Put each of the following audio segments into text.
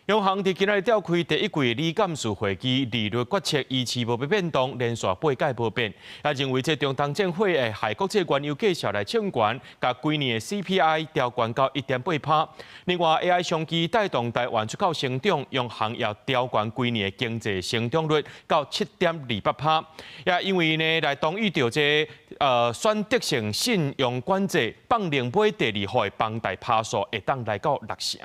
央行佇今仔日召開第一季理監事會議，利率決策維持無欲變動，連續八屆無變。也認為這中東戰火會害國際原油價格來衝懸，共規年的 CPI 調懸到1.8%。另外 AI 商機帶動台灣出口成長，央行也調懸規年的經濟成長率到7.28%。也因為呢來同意著這選擇性信用管制，放量買第二戶的房貸趴數會當來到6成。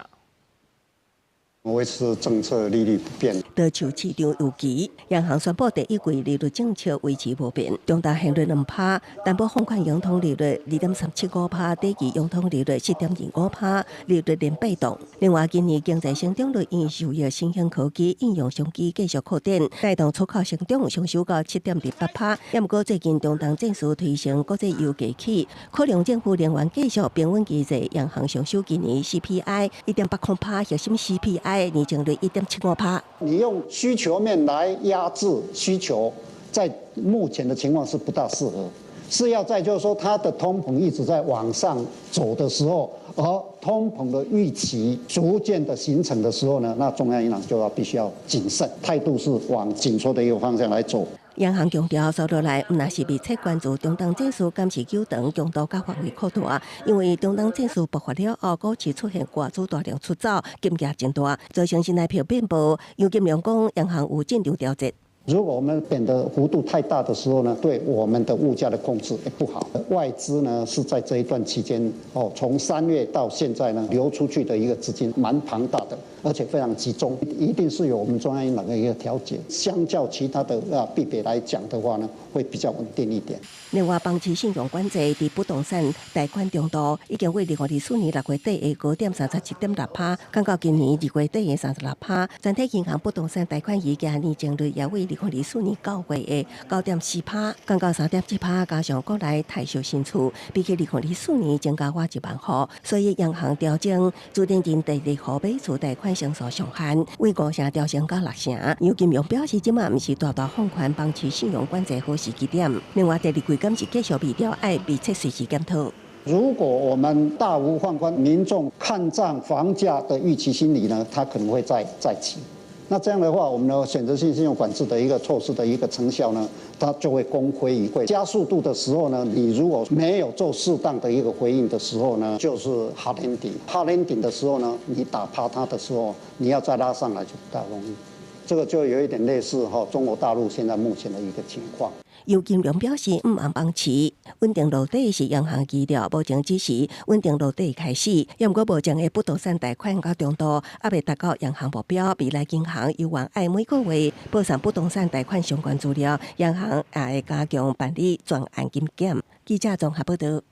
維持政策利率不變。地球市場預期，央行宣布第一季利率政策維持無變，長貸利率2%，擔保放款融通利率2.375%，短期融通利率4.25%，利率零變動。另外，今年經濟成長率因受益新興科技應用商機繼續擴展，帶動出口成長上修到7.28%。也毋過最近中東戰事推升國際油價起，可能政府能源繼續平穩機制，央行上修今年 CPI 1.80%，核心 CPI 年增率1.75%。你用需求面來壓制需求，在目前的情況是不大適合，是要在就是說它的通膨一直在往上走的時候，而通膨的預期逐漸的形成的時候呢，那中央銀行就要必須要謹慎，態度是往緊縮的一個方向來走。央行強調，接落來毋但是密切關注中東戰事，敢是久長強度佮範圍擴大，因為中東戰事爆發了後，股市出現外資大量出走，金額增大，造成新台幣變薄。楊金龍講，央行有進場調節。如果我們貶的幅度太大的時候呢，對我們的物價的控制也不好。外資呢是在這一段期間，哦，從3月到現在呢，流出去的一個資金蠻龐大的，而且非常集中，一定是有我們中央銀行的一個調節。相較其他的啊幣別來講的話呢，會比較穩定一點。另外，房市信用管制佇不動產貸款中度已經為2024年6月底的高點37.6%，降到今年2月底的36%。全體銀行不動產貸款餘額年增率也為2024年9月的9.4%，降到3.7%，加上國內待售新厝比起2024年增加倚一萬戶，所以央行調整自然人第二戶買厝貸款成數上限，為5成調升到6成。楊金龍表示，這馬毋是大大放寬房市信用管制好時機點。另外，第二季敢是繼續微調，愛密切隨時檢討。如果我們大幅放寬，民眾看漲房價的預期心理呢，它可能會再起。那這樣的話，我們的選擇性信用管制的一個措施的一個成效呢，它就會功虧一簣。加速度的時候呢，你如果沒有做適當的一個回應的時候呢，就是 hard landing。hard landing 的時候呢，你打趴它的時候，你要再拉上來就不大容易。這個就有一點類似哈中國大陸現在目前的一個情況。游金龍表示，毋通房市穩定落底是央行基調，目前只是穩定落底開始。也毋過目前的不動產貸款佮中度猶未達到央行目標，未來銀行猶原愛每個月報送不動產貸款相關資料，央行也會加強辦理專案金檢。記者綜合報道。